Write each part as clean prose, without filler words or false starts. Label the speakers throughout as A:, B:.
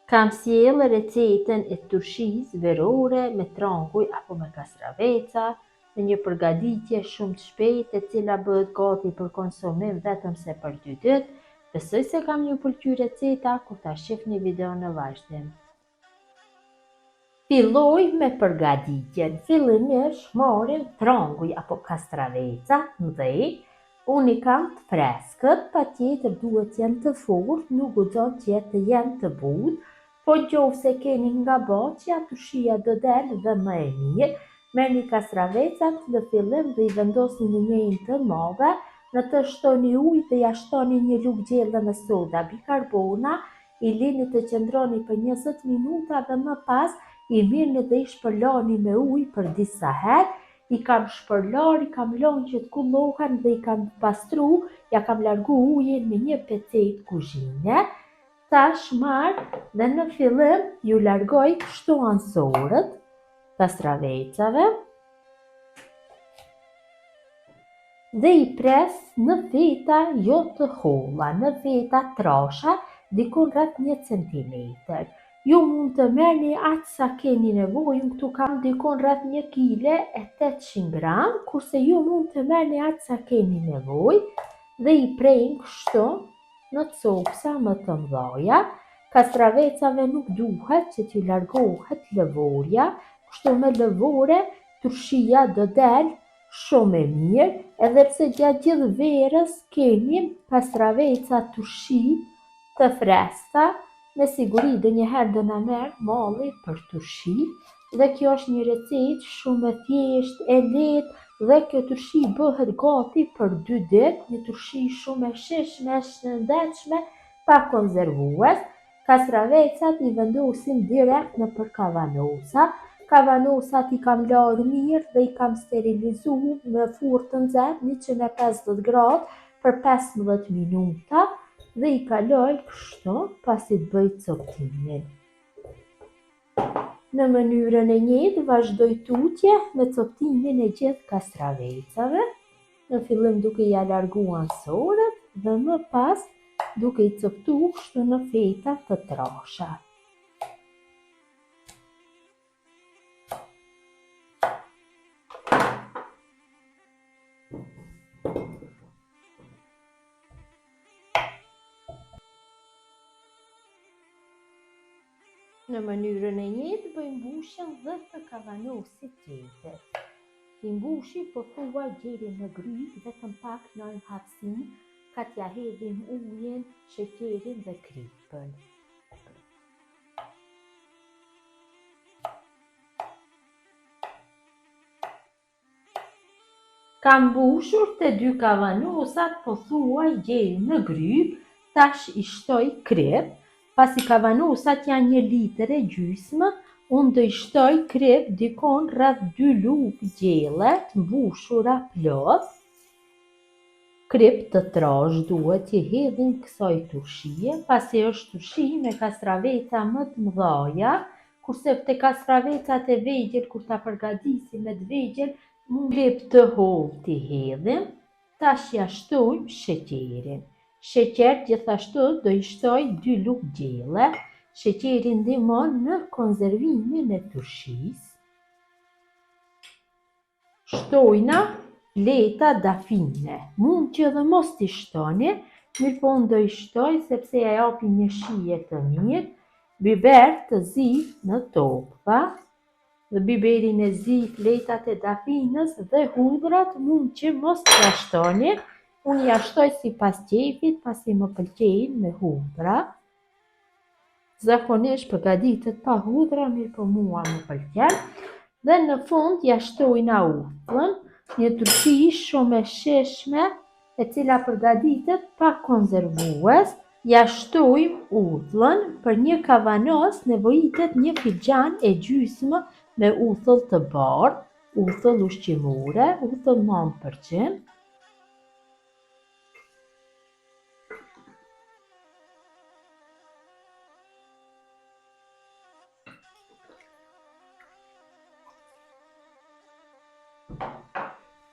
A: Kam sjellë recetën e turshisë verore me tranguj apo me kastraveca, me një përgatitje shumë të shpejtë e cila bëhet gati për konsumim vetëm se për dy ditë. Besoj se ka me ju pëlqy receta kur ta shihni videon në vazhdim. Fillojmë me përgatitjen. Fillimisht marrim tranguj apo kastraveca të mëdhej. Unë i kam të freskët, patjetër duhet të jenë të fortë, nuk guxon të jetë të jenë të butë, po në qoftë se keni nga bahçja, turshia do del dhe më e mirë. Merrni kastravecat në fillim dhe i vendosni në një enë të madhe, në të shtoni ujë dhe ja shtoni një lugë gjelle me soda bikarbona, I lini të qëndroni për 20 minuta dhe më pas i merrni dhe i shpërlani me ujë për disa herë. I kam shpërlarë, i kam lënë që të kullohen dhe i kam pastru, ja kam largu ujin me një pecetë kuzhine. Tash marr dhe në fillim ju largoj kështu anësorët kastravecave. Dhe i pres në feta jo të holla, në feta trasha, diku rreth një centimetër. Ju mund të merrni aq sa keni nevojë, unë këtu kam diku rreth një kile e 800 gram, kurse ju mund të merrni aq sa keni nevojë dhe i prejmë kështu në copsa më të mdhaja. Kastravecave nuk duhet që t'ju largohet lëvorja, kështu me lëvore turshia do del shumë e mirë, edhe pse gjatë gjithë verës kemi kastraveca turshi të freskëta, me siguri ndonjëherë do na merr malli për turshi dhe kjo është një recetë shumë e thjeshtë, e lehtë dhe kjo turshi bëhet gati për dy ditë, një turshi shumë e shijshme, e shëndetshme, pa konzervues. Kastravecat i vendosim direkt nëpër kavanoza. Kavanosat i kam larë mirë dhe i kam sterilizu në furrë të nxehtë 150 gradë për 15 minuta dhe i kaloj kështu pasi të bëj copëtimin. Në mënyrën e njëjtë vazhdoj tutje me copëtimin e gjithë kastravecave, në fillim duke ia largu anësorët dhe më pas duke i copëtu kështu në feta të trasha. Në mënyrën e njëjtë bëj mbushjen dhe të kavanosit tjetër. I mbushi pothuaj deri në grykë, vetëm pak lajmë hapësinë, ka t'ja hedhim ujin, sheqerin dhe kripën. Kam mbushur të dy kavanosat pothuaj deri në grykë, tash i shtoj kripë, pasi kavanosat janë një litër e gjysmë, unë do i shtoj kripë dikun rreth dy lugë gjelle të mbushura plot. Kripë të trashë duhet t'i hedhim kësaj turshie, pasi është turshi me kastraveca më të mëdhaja, kurse te kastravecat e vegjël kur ta përgatisim me të vegjël, mund kripë të hollë t'i hedhim, tash ja shtojmë sheqerin. Sheqer gjithashtu do i shtoj dy lugë gjelle, sheqeri ndihmon në konzervimin e turshisë. Shtojna fleta dafine. Mund që edhe mos t'i shtoni, mirëpo unë do i shtoj sepse ja japi një shije të mirë. Biber të zi në toptha dhe biberin e zi, fletat e dafinës dhe hudhrat mund që mos t'ja shtoni. Unë ja shtoj sipas qejfit, pasi më pëlqejnë me hudhra. Zakonisht përgatitet pa hudhra, mirëpo mua më pëlqen. Dhe në fund ja shtojna uthullën, një turshi shumë e shijshme, e cila përgatitet pa konzervues. Ja shtojmë uthullën, për një kavanoz nevojitet një filxhan e gjysmë me uthull të bardhë, uthull ushqimore, uthull 9%.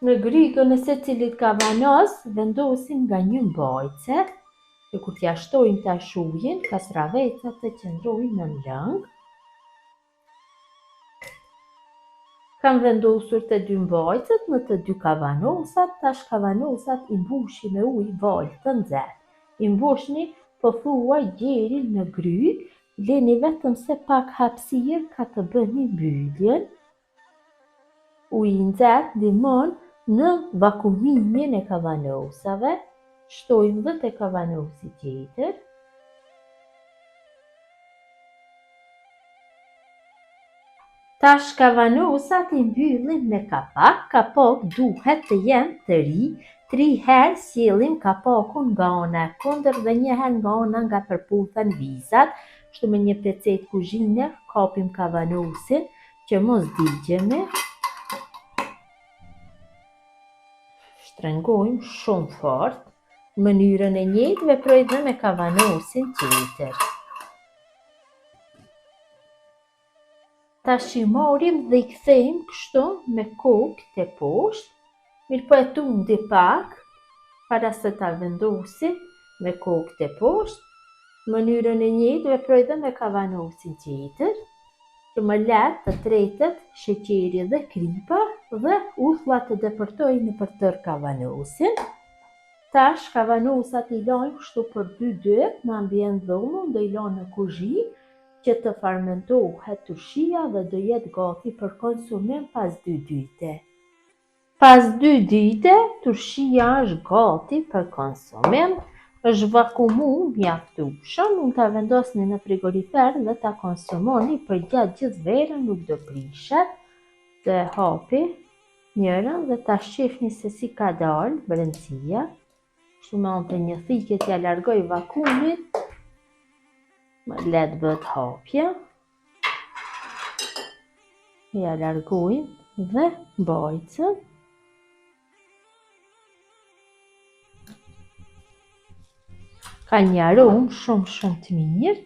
A: Në grykën e secilit kavanoz vendosim nga një mbajtëse. Që kur t'ja shtojmë tash ujin, kastravecat të qëndrojnë nën lëng. Kam vendosur të dy mbajtëset në të dy kavanosat, tash kavanosat i mbushi me ujë valë të nxehtë. I mbushni pothuaj deri në grykë, leni vetëm se pak hapësirë ka të bëni mbylljen. Uji i nxehtë ndihmon në vakumimin e kavanosave. Shtojmë dhe te kavanosi tjetër. Tash kavanosat i mbyllim me kapak, kapak duhet të jenë të ri, tri herë sjellim kapakun nga ana e kundërt dhe një herë nga ana nga përputhen vizat, kështu me një pecetë kuzhine kapim kavanosin që mos digjemi. Shtrëngojmë shumë fort. Në mënyrën e njëjtë veproj dhe me kavanosin tjetër. Tash i marrim dhe i kthejmë kështu me kokë te poshtë, mirëpo e tundi pak para se ta vendosi me kokë te poshtë. Në mënyrën e njëjtë veproj dhe me kavanosin tjetër, që më lehtë të tretet sheqeri dhe kripa dhe uthulla të depërtojë nëpër tërë kavanosin. Tash kavanosat i lajmë kështu për dy ditë në ambient dhome, unë do i la në kuzhinë që të fermentohet turshia dhe do jetë gati për konsumim pas dy dite. Pas dy dite, turshia është gati për konsumim, është vakumu mjaftueshëm, mund ta vendosni në frigorifer dhe ta konsumoni përgjatë gjithë verën, nuk do prishet. Do e hapi njërën dhe ta shihni se si ka dalë brendësia. Kështu me anë të një thike t'ja largoj vakumin, më lehtë bëhet hapja. Ja largojmë dhe mbajtësen. Ka një aromë shumë shumë të mirë.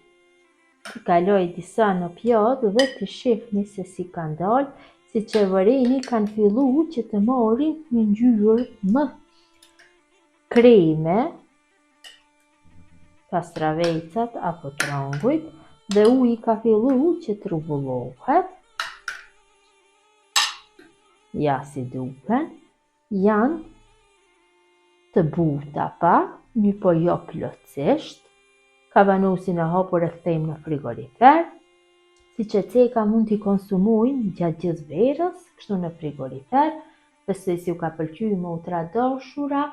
A: T'i kaloj disa në pjatë dhe të shihni se si kanë dalë, siç e vëreni kanë fillu që të marrin një ngjyrë më kreme, kastravecat apo trangujt, dhe uji ka fillu që të rrumbullakohet. Ja si duken, janë të buta pak, mirëpo jo plotësisht. Kavanosin e hapur e kthejmë në frigorifer. Siç e ceka mund t'i konsumojmë gjatë gjithë verës, kështu në frigorifer. Besoj se ju ka pëlqy motra të dashura,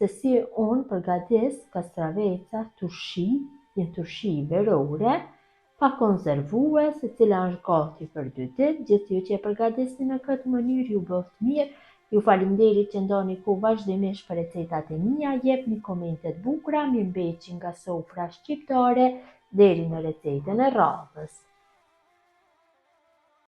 A: se si unë përgatis kastraveca turshi, një turshi verore, pa konzervues, e cila është gati për dy ditë, gjithë ju që e përgatisni në këtë mënyrë ju bëftë mirë, ju faleminderit që ndoni kohë vazhdimisht për recetat e mia, jepni komente të bukura, mirëmbetshi nga sofra shqiptare deri në recetën e radhës.